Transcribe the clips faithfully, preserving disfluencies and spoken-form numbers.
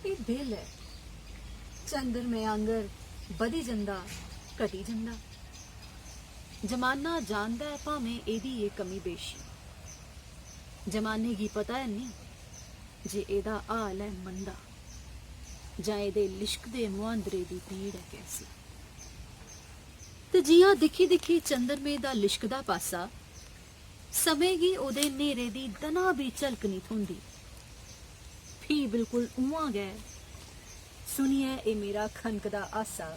एह् दिल ऐ, चंद्रमे आंगर बधी जंदा, घटी जंदा। जमाना जानदा ऐ भामें एह्दी एह् कमी पेशी। जमाने गी पता ऐ निं जे एह्दा हाल ऐ मंदा, जां एह्दे लिश्कदे मुहांदरे दी पीड़ ऐ कैसी। ते जि'यां दिक्खी दिक्खी चंद्रमे दा लिश्कदा पासा, समें गी ओह्दे न्हेरे दी दना बी झलक निं थ्होंदी। फ्ही बिल्कुल उ'आं गै सुनियै एह् मेरा खनकदा हासा,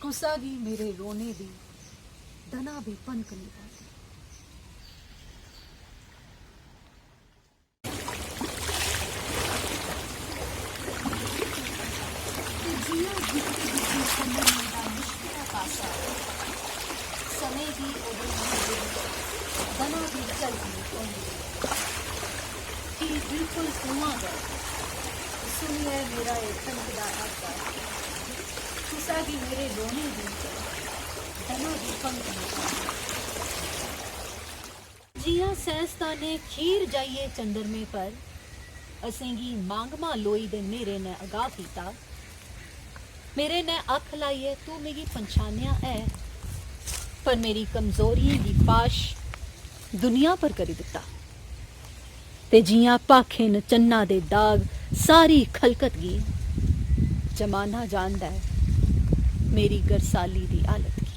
कुसा गी मेरे रोने दी दना बी भनक निं पौंदी। ते जि'यां दिखदी दिखदी चंद्रमे दा लिश्कदा पासा, समें गी ओह्दे मुंह दे दना दी झलक निं पौंदी। फ्ही बिल्कुल उ'आं गै सुनियै मेरा एह् खनकदा हासा, कुसा गी मेरे रोने दी दना दी भनक निं पौंदी। जि'यां साइंसदानें खीर जाइयै चंद्रमे पर असेंगी मांगमा लोई दे न्हेरे ने अगाह कीता, मेरे ने अक्ख लाइयै तू मिगी पंछानेआ ऐ, पर मेरी कमजोरियें गी फाश दुनिया पर करी दित्ता। ते जि'यां भाखें न चन्ना दे दाग सारी खलकत गी, जमाना जानदा ऐ मेरी गरसाली दी हालत गी।